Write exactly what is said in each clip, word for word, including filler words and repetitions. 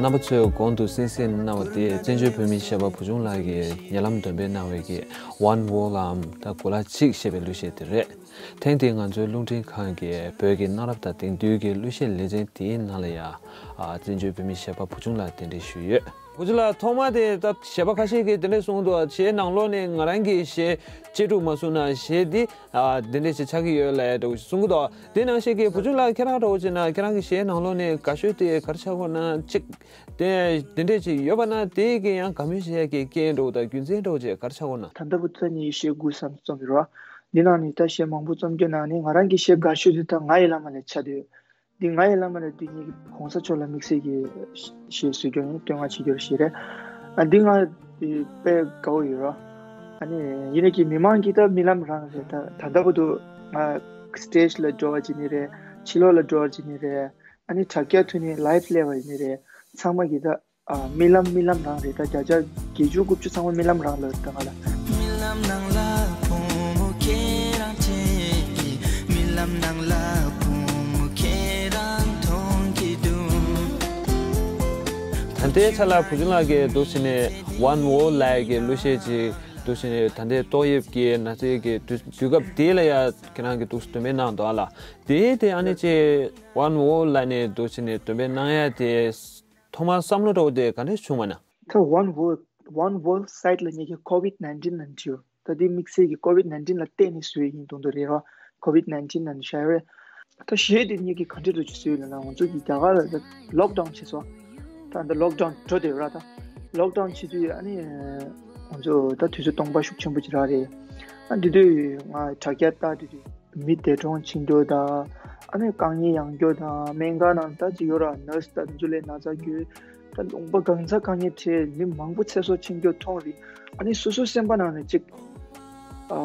རྣམ་པ་ཚོས་གོང་དུ་གསན་གཟིགས་གནང་བ་དེ་བཙན་བྱོལ་བོད་མིའི་གཞས་པ་བུ་ཆུང་ལགས་ཀྱིས་ཉེ་ལམ་འདོན་སྤེལ་གནང་བའི་གི་One World ལམ་ད་གོ་ལ་གཅིག་ཞེས་པའི་གླུ་གཞས་དེ་རེད། ཐེངས་འདིའི་ང་ཚོའི་རླུང་འཕྲིན་ཁང་གིས་བོད་ཀྱི་གནའ་རབས་དང་དེང་དུས་ཀྱི་གླུ་གཞས་ལེ་ཚན་དེའི་ནང་ལ་ཡང་ཨ་བཙན་བྱོལ་བོད་མིའི་གཞས་པ་བུ་ཆུང་ལགས་གདན་འདྲེན་ཞུས་ཡོད། བུ་ཆུང་ལགས་ཐོག་མ་དེ་ད་གཞས་པ་ཁ་ཤས་ཀྱིས་དེ་འདྲས་གསུངས་འདུག་གཞས་ནང་ལོགས་ནས་ང་རང་གི་གཞས་གཅེས་ཕྲུག་མ་གསུངས་ན་གཞས་འདི་ཨ་དེ་འདྲས་ཞིག་ཆགས་ཀྱི་ཡོད་ལབ་འདྲ་བོ་ཞིག་གསུང་གི་འདུག་དེ་ནང་བཞིན་གྱི་བུ་ཆུང་ལགས་ཁྱེད་རང་འདྲ་བོ་བྱས་ན་ཁྱེད་རང་གི་གཞས་ནང་ལོགས་ནས་དགའ་ཤོས་དེ་ག་རེ་ཆགས་ཀྱི་ཡོད་ན་གཅིག་དེ་དེ་འདྲས་ཅིག་ཡོད་པ་ན་དེ་གི་ཡང་དགའ་མོས་བྱེད་ཡག་གི་རྐྱེན་འདྲ་བོ་དང་རྒྱུ་མཚན་འདྲ་བོ་ཅིག་ག་རེ་ཆགས་ཀྱི་ཡོད་ན། ད་ལྟ་བུ་ཚོ་ནི་གཞས་དགུ་ཙམ་རྩོམ་ཡོད་རེད་བ། འདི་ནང་ནས་ད་གཞས་མང་པོ་རྩོམ་རྒྱུ་ནང་ནས་ང་རང་གི་གཞས་དགའ་ཤོས་དེ་ད་ང་ཡི་བླ་མ་ལས་ཆགས་བསྡད་ཡོད། འདི་ང་ཡི་བླ་མ་ལས་འདི་ཉིད་ཀྱི་གོང་ས་མཆོག་ལ་དམིགས་བསལ་གྱི་གཞས་བཟོས་རྒྱུ་ཡིན། བསྟོད་བསྔགས་བྱེད་རྒྱུ་གཞས་རེད། ཨ་འདི་ང་དཔེ་དགའ་བོ་ཡོད་རེད། ཨ་ནི་ཡིན་ནའི་གི་མི་མང་གི་ད་རྨི་ལམ་རང་རེད། ད་ད་ལྟ་བར་དུ་ང་སི་ཊེ་ཇི་ལ་འགྲོ་བ་ཅིག་ནི་རེད། ཕྱི་ལོགས་ལ་འགྲོ་བ་ཅིག་ནི་རེད། ཨ་ནི་དྲ་རྒྱ་ཐོག་ནས་ལའེབ་སླེབས་པ་ཡིན་ནི་རེད། ཚང་མ་གི་ད་ཨ་རྨི་ལམ་རྨི་ལམ་རང་རེད། ད་བརྒྱ་ཆ་བརྒྱད་ཅུ་དགུ་བཅུ་ཚང་མ་རྨི་ལམ་རང་ལ་ད་ང་ལ། རྨི་ལམ་ནང་ལ་བུ་མོ་ཁྱེད་རང་བྱེད་ཀྱི། རྨི་ལམ་ནང་ལ་བུ་མོ་ཁྱེད་རང་མཐོང་གི་འདུག་ད་ལྟའི་ཆ་ལ་བུ་ཆུང་ལགས་ཀྱིས་འདུག་སེ་ནས་One World ལབ་ཀྱི་གླུ་གཞས་ཅིག་འདུག་སེ་ནས་ད་ལྟའི་ཏོག་དབྱིབས་ཀྱི་ན་ཚའི་གི་དུས་དུས་སྐབས་དེ་ལ་ཡ་ཁྱེད་རང་གིས་འདུག་སེ་འདོན་སྤེལ་གནང་འདུག་ཨ་ལ། དེ་དེ་ཨ་ནི་ཅིག་One World ལབ་ནས་འདུག་སེ་ནས་འདོན་སྤེལ་གནང་ཡ་དེ། ཐོག་མར་བསམ་བློ་འདྲ་བོ་དེ་ག་འདྲས་བྱུང་བ་ན། ད་One World One World site ལ་ངེད་ཀྱི་ཀོ་ཝིད་ནའིན་ཊིན་ལ་འདྲིའོ། ད་དེ་དམིགས་བསལ་གྱི་ཀོ་ཝིད་ནའིན་ཊིན་ལ་བརྟེན་ནས་བཟོས་ཡིན་མདོག་མདོག་རེད་རོ། ཀོ་ཝིད་ནའིན་ཊིན་ལ་ཤར་བས། ད་གཞས་དེ་ངེད་ཀྱི་ག་འདྲས་འདྲ་ཅིག་བཟོས་ཡོད་ལབ་ན། ང་ཚོ་གི་རྒྱ་གར་ལ་ད་ལོག་ཌའུན་བྱས་སོང་། ད་འདི་ལོག་ཌའུན་འགྲོ་བསྡད་ཡོད་ར། ད་ལོག་ཌའུན་བྱེད་དུས་ཨ་ནི་ང་ཚོ་ད་དུས་ཚོད་སྟོང་པ་ཤུགས་ཆེན་པོ་ཅིག་རག་རེད། ཨ་འདི་དུས་ང་དྲ་རྒྱ་ལྟ་དུས་དུས། མི་འདས་གྲོངས་ཕྱིན་རྒྱུ་དང་། ཨ་ནི་དཀའ་ངལ་ཡོང་རྒྱུ་དང་། སྨན་ཁང་ནང་ད་ཅི་ཡོད་ར། ནར་སི་དང་འཛུལ་ལས་ན་ཚ་རྒྱུ། ད་ལུང་པ་གང་ཚ་དཀའ་ངལ་འཕྲད། མི་མང་པོ་ཚེ་སྲོག་ཕྱིན་རྒྱུ་མཐོང་རེད། ཨ་ནི་སོ་སོའི་སེམས་པ་ནང་ནས་ཅིག་ཨ་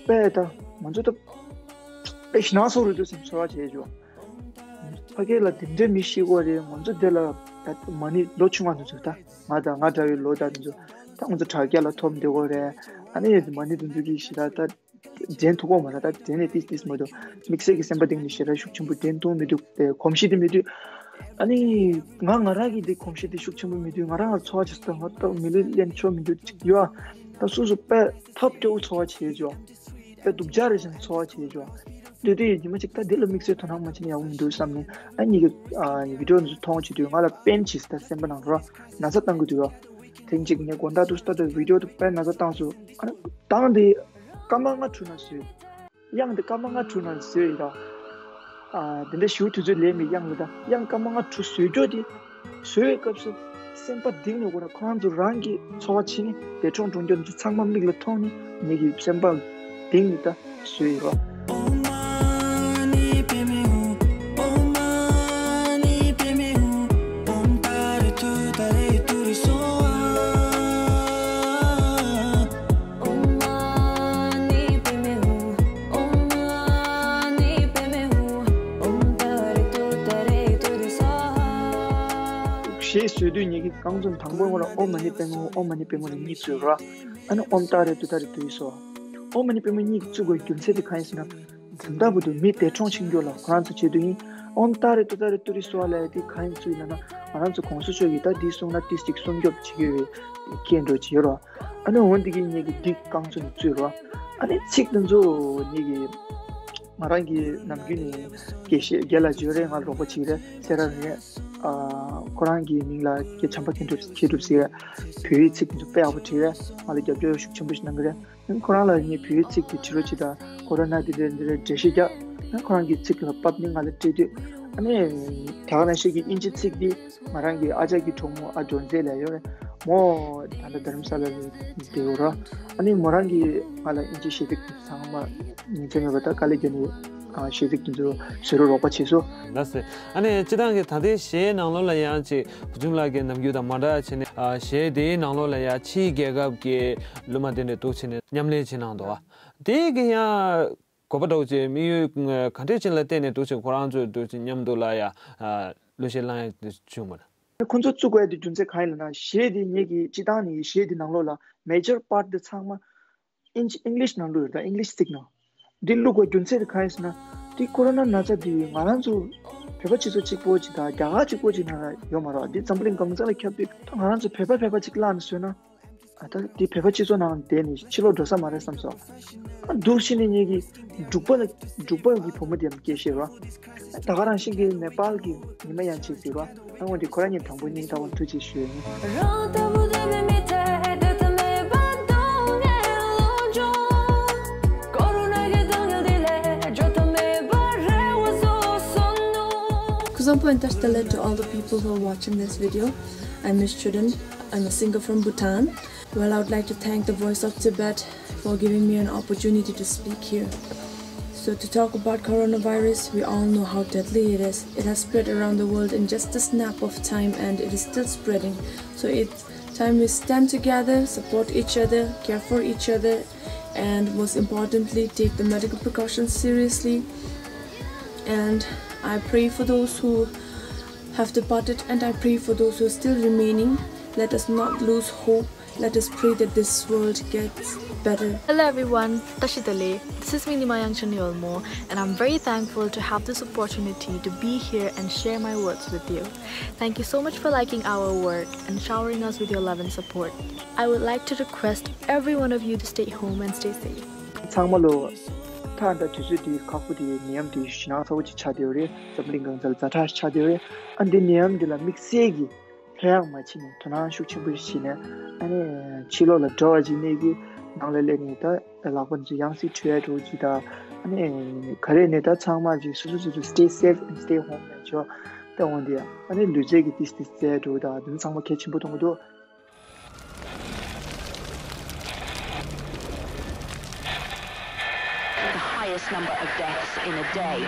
དཔེ་ད་ང་ཚོ་ད་དཔེ་ཞེད་སྣང་ཚོར་རེད་འདུག་སེམས་ཚོར་བ་བྱེད་ཆོག་ཕ་གི་ལ་དེ་འདྲའི་མི་ཤི་གོ་རེད། ང་ཚོ་དེ་ལ་ད་མ་ཎི་ལོ་ཆུང་བ་འདུག་ཚོ། ད་ང་དང་ང་འདྲ་བའི་ལོ་ད་འདུག་ཚོ། ད་ང་ཚོ་དྲ་རྒྱ་ལ་ཐོབ་འདུག་གོ་རེད། ཨ་ནི་མ་ཎི་དེ་ཚོ་གི་ཞེ་དྲག་ད། འདྲེན་ཐུབ་ཀྱི་མ་རེད། ད་འདྲེན་ནས་ཏིས་ཏིས་མ་གཏོགས་དམིགས་བསལ་གྱི་སེམས་པ་གཏིང་ནས་ཞེ་དྲག་ཤུགས་ཆེན་པོ་འདྲེན་ཐུབ་མི་འདུག་དེ་གོམས་གཤིས་དེ་མི་འདུག་ཨ་ནི་ང་ང་རང་གི་དེ་གོམས་གཤིས་དེ་ཤུགས་ཆེན་པོ་མི་འདུག་ང་རང་ལ་ཚོར་བ་བྱེད་སོང་། ང་ད་མི་ལུས་ལེན་ཆོག་མི་འདུག་ཅིག་ཡོད་ཨ། ད་སོ་སོ་དཔེ་ཐབས་སྐྱོ་བོ་ཚོར་བ་བྱེད་ཆོག་དཔེ་སྡུག་ཅག་རེད་ཅེས་ཚོར་བ་བྱེད་ཆོག་དེ་དུས་ཉི་མ་གཅིག་ད་འདི་ལ་དམིགས་བསལ་དོ་སྣང་མ་བྱས་ན་ཡག་པོ་མི་འདུག་བསམ་ནས། ཨ་ནི་གི་ཨ་བི་ཌི་ཡོ་འདི་ཚོ་མཐོང་བྱེད་དུས་ང་ལ་པེན་བྱས་སོང་། ད་སེམས་པ་ནང་རོ་ན་ཚ་བཏང་གི་འདུག་ཡོད། དེང་གཅིག་ངས་དགོང་དག་དུས་སུ་ལྟ་དུས་བི་ཌི་ཡོ་དེ་དཔེ་ན་ཚ་བཏང་སོང་། ཨ་ནི་དང་དེ་སྐར་མ་ལྔ་དྲུག་ནང་བཟོས། དབྱངས་དེ་སྐར་མ་ལྔ་དྲུག་ནང་བཟོས་ཡིན་ར། ཨ་དེ་འདྲ་ཞེ་པོ་དུས་ཚོད་ལས་མི་དབྱངས་ལ་ད་དབྱངས་སྐར་མ་ལྔ་དྲུག་བཟོས་རྒྱུ་དེ། བཟོས་པའི་སྐབས་སུ་སེམས་པ་གཏིང་ནས་འོ་ན་ཁོ་རང་ཚོ་རང་གི་ཚོར་བ་བྱས་ནས་འདས་གྲོངས་འགྲོ་རྒྱུ་ཚོ་ཚང་མ་མིག་ལ་མཐོང་ནས་ངེད་ཀྱི་སེམས་པ་གཏིང་ནས་ད་བཟོས་ཡིན་ར། གཞས་བཟོས་དུས་ངེད་ཀྱི་རྐང་འཛིན་དང་པོའི་ངོ་ལ་ཨོཾ་མ་ཎི་པདྨེ་ཧཱུྃ། ཨོཾ་མ་ཎི་པདྨེ་ཧཱུྃ་ལ་གཉིས་བཙུགས་ར། ཨ་ནི་ཨོཾ་ཏཱ་རེ་ཏུཏྟཱ་རེ་ཏུ་རེ་སྭཱ་ཧཱ། ཨོཾ་མ་ཎི་པདྨེ་ཧཱུྃ་གཉིས་བཙུགས་དགོས་རྒྱུ་མཚན་དེ་གང་ཡིན་ཟེར་ན། ད་ལྟ་བར་དུ་མི་འདས་གྲོངས་ཕྱིན་རྒྱུ་ལ་ཁོ་རང་ཚོ་ཆེད་དུ་ཡིན། ཨོཾ་ཏཱ་རེ་ཏུཏྟཱ་རེ་ཏུ་རེ་སྭཱ་ཧཱ་ལབ་ཡ་དེ་གང་ཡིན་ཚུལ་ལབ་ན། ང་རང་ཚོ་གོང་ས་མཆོག་གིས་ད་འདི་གསུངས་ན་ཏིས་ཅིག་སྲུང་སྐྱོབ་བྱེད་ཀྱི་ཡོད་པའི་སྐད་འགྲོ་བྱེད་རོགས། ཨ་ནི་འོན་ཏེ་གི་ངེད་ཀྱི་འདི་རྐང་ཚོ་ནས་བཙུགས་རོགས། ཨ་ནི་ཚིག་དེ་ཚོ་ངེད་ཀྱི་ང་རང་གི་ནམ་རྒྱུན་ནས་དགེ་བཤེས་རྒན་ལགས་ཅིག་ཡོད་རེད། ང་རོགས་པ་ཅིག་རེད། སེ་ར་རེད། ཨ་ཁོ་རང་གི་མིང་ལ་རྒན་བྱམས་པ་མཁས་གྲུབ་མཁས་གྲུབ་ཟེར། བོད་ཡིག་ཚིག་དེ་ཚོ་དཔེ་ཡག་པོ་བྲིས་རེད། ང་ལ་རྒྱབ་སྐྱོར་ཤུགས་ཆེན་པོ་ཞིག་གནང་གི་རེད། ཁོ་རང་ལ་ངས་བོད་ཡིག་ཚིག་དེ་བྲིས་རོགས་བྱེད་དང་། ཁོ་རང་ན་དེ་འདྲ་འདི་འདྲ་འགྲེལ་བཤད་རྒྱག་ཁོ་རང་གི་ཚིག་ལ་ཕབ་ནས་ང་ལ་སྤྲད་དུས། ཨ་ནི་དེ་ག་ནང་བཞིན་གྱི་དབྱིན་ཇི་ཚིག་འདི་ང་རང་གི་ཨ་ཅག་གི་གྲོགས་མོ་ཨ་སྒྲོན་མཛེས་ལབ་ཡོད་རེད། མོ་ད་ལྟ་རྡ་རམ་ས་ལ་ལ་བསྡད་ཡོད་ར། ཨ་ནི་མོ་རང་གིས་ང་ལ་དབྱིན་ཇི་ཞེ་དྲག་ཚང་མ་ཉིན་མཚན་མེད་པར་ད་དཀའ་ལས་རྒྱག་ནས་ཡོད། གཞས་ཚིག་དེ་ཚོ་བཟོ་རུ་རོགས་པ་བྱས་སོང་། ལགས་སེ། ཨ་ནི་སྤྱིར་བཏང་གི་ད་ལྟའི་གཞས་ནང་ལོགས་ལ་ཡང་ཅིག་བུ་ཆུང་ལགས་ཀྱི་ནམ་རྒྱུན་དང་མ་འདྲ་བྱས་ནས་གཞས་དེའི་ནང་ལོགས་ལ་ཡང་ཕྱིའི་རྒྱལ་ཁབ་ཀྱི་གླུ་མ་དེ་འདྲ་འདུག་བྱས་ནས་མཉམ་ལེན་བྱེད་གནང་འདུག་བ། དེ་གི་ཡང་གོ་བ་འདྲ་བོ་ཅིག་དམིགས་ཡུལ་ག་འདྲ་ཅིག་ལ་བརྟེན་ནས་འདུག་བྱས་ཁོ་རང་ཚོས་འདུག་བྱས་མཉམ་དུ་ལ་ཡང་གླུ་གཞས་བླངས་ཡ་བྱུང་བ་རེད། ཁོ་ཚོ་བཙུགས་དགོས་དེ་རྒྱུ་མཚན་གང་ཡིན་ལབ་ན། གཞས་དེ་ངེད་ཀྱི་སྤྱིར་བཏང་ནས་གཞས་དེ་ནང་ལོགས་ལ་major part དེ་ཚང་མ་ཨིན་ཇི་English ནང་བླུགས་ཡོད་ད། English ཚིག་ནང་འདི་བླུགས་དགོས་རྒྱུ་མཚན་དེ་གང་ཡིན་ཟེར་ན། འདི་ཀོ་རོ་ན་ན་ཚ་འདི་ང་རང་ཚོ་བོད་པ་སྤྱི་ཚོགས་གཅིག་པོ་གཅིག་དང་རྒྱ་གར་གཅིག་པོ་གཅིག་ནང་ལ་ཡོད་མ་རེད། འདི་འཛམ་བུ་གླིང་གང་ས་ལ་ཁྱབ་དུས་ད་ང་རང་ཚོ་བོད་པ་བོད་པ་གཅིག་བརླག་ནས་བཟོས་ན། ཨ་ད་འདི་བོད་པ་སྤྱི་ཚོགས་ནང་བསྡད་ནས་ཕྱི་ལོགས་འགྲོ་ས་མ་རེད་བསམ་སོང་། ཨ་འདུག་ཕྱིན་ནས་ངེད་ཀྱི་འབྲུག་པ་ལ་འབྲུག་པ་གི་བུ་མོ་དེ་ཡང་སྐད་བཤད་རོགས། ད་ག་རང་བཞིན་གྱི་ནེ་པཱལ་གྱི་ཉི་མ་ཡང་བྱེད་ཟེར་བ། ཨ་འོན་ཏེ་ཁོ་རང་གཉིས་དང་པོ་གཉིས་ལྟ་བུ་ཐུགས་རྗེ་ཞུ་ཡིན། Kuzompo Interstellar to all the people who are watching this video. I'm Miss Chudin. I'm a singer from Bhutan. Well, I would like to thank the Voice of Tibet for giving me an opportunity to speak here. So, to talk about coronavirus, we all know how deadly it is. It has spread around the world in just a snap of time, and it is still spreading. So, it's time we stand together, support each other, care for each other, and most importantly, take the medical precautions seriously. And I pray for those who have departed, and I pray for those who are still remaining. Let us not lose hope. Let us pray that this world gets better. Hello everyone, Tashi Dale. This is Minima Yangchun Yolmo, and I'm very thankful to have this opportunity to be here and share my words with you. Thank you so much for liking our work and showering us with your love and support. I would like to request every one of you to stay home and stay safe. ཚང་མ་ལོ། ད་ད་དུས་ཚོད་འདི་ཁག་པོ་འདི་ནད་ཡམས་འདི་ཞེད་སྣང་ཚ་བོ་ཅིག་ཆགས་བསྡད་ཡོད་རེད། འཛམ་གླིང་གང་ས་ལ་ཛ་དྲག་ཆགས་བསྡད་ཡོད་རེད། ཨ་འདི་ནད་ཡམས་འདི་ལ་དམིགས་བསལ་གྱི་ལྷོད་ཡངས་མ་བྱས་ནས་དོ་སྣང་ཤུགས་ཆེན་པོ་ཞིག་བྱས་ནས། ཨ་ནི་ཕྱི་ལོགས་ལ་འགྲོ་བ་ཅིག་གནས་ཀྱི་ནང་ལ་སླེབས་ནས་ད་ལག་པ་འདི་ཚོ་ཡང་སེ་འཁྲུད་ཡ་འགྲོ་ཅིག་དང་། ཨ་ནི་ག་རེ་ནས་ད་ཚང་མ་ཅིག་སོ་སོ་སོ་སོ་stay safe and stay home ནས་ཆོག་ད་འོང་དེ། ཨ་ནི་ལུས་རྩལ་གྱི་ཏིས་ཏིས་རྩེ་འགྲོ་དང་དེ་ཚོ་ཚང་མ་གལ་ཆེན་པོ་མཐོང་གི་འདུག The highest number of deaths in a day.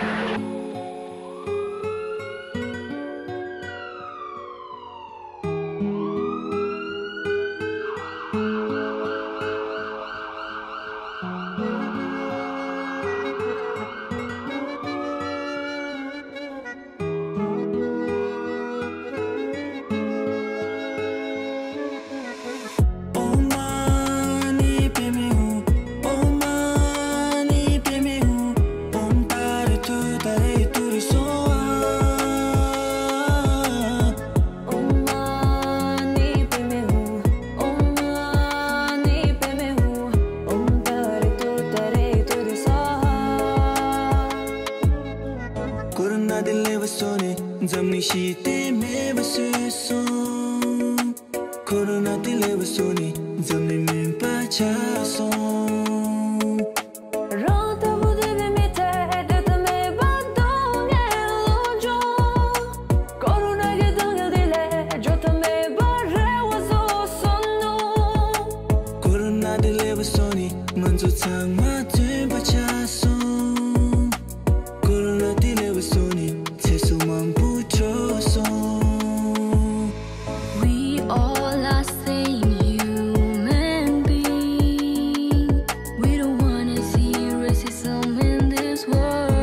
ཀོ་རོ་ན་འདི་ལས་བ་སོ་ནས་འཛམ་གླིང་ཞི་བདེ་མེད་པ་བཟོས་སོང་། ཀོ་རོ་ན་འདི་ལས་བ་སོ་ནས་འཛམ་གླིང་མུན་པ་ཆགས་སོང་། ཀོ་རོ་ན་འདི་ལས་བ་སོ་ནས་ང་ཚོ་ཚང་མ་བཙོན་པ་ཆགས་སོང་། ཀོ་རོ་ན་འདི་ལས་བ་སོ་ནས་ཚེ་སྲོག་མང་པོ་འཕྲོག་སོང་། We all are same human being. We don't wanna see racism in this world.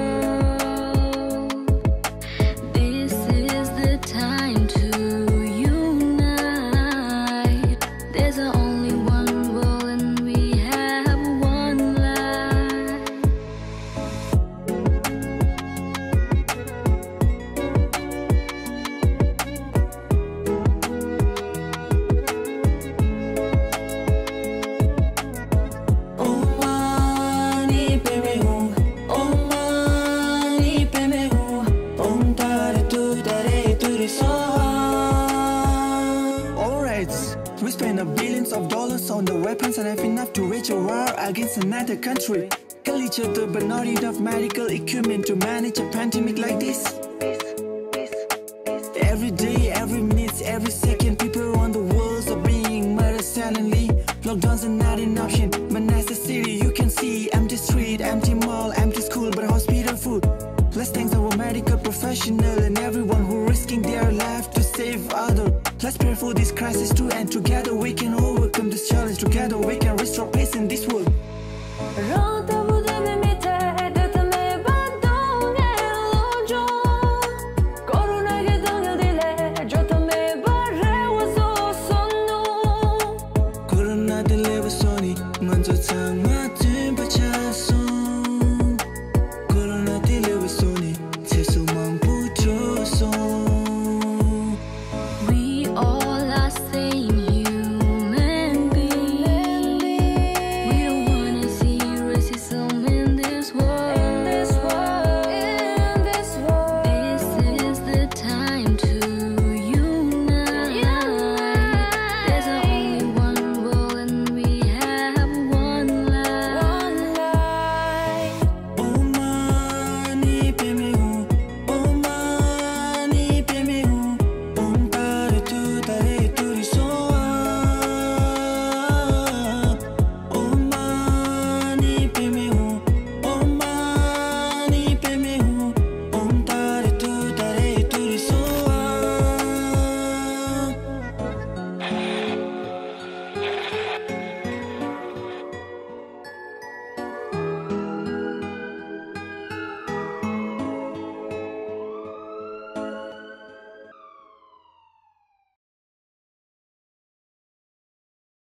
This is the time to unite. There's only one world and we have one life. Alright, we spend a billions of dollars on the weapons and have enough to wage a war against another country. Kill each other, but not enough medical equipment to manage a pandemic like this. Every day, every minute, every second, people around the world are being murdered silently. Lockdowns are not an option, but necessary. You can see empty street, empty mall, empty school, but hospital full. If other, let's pray for this crisis to end together.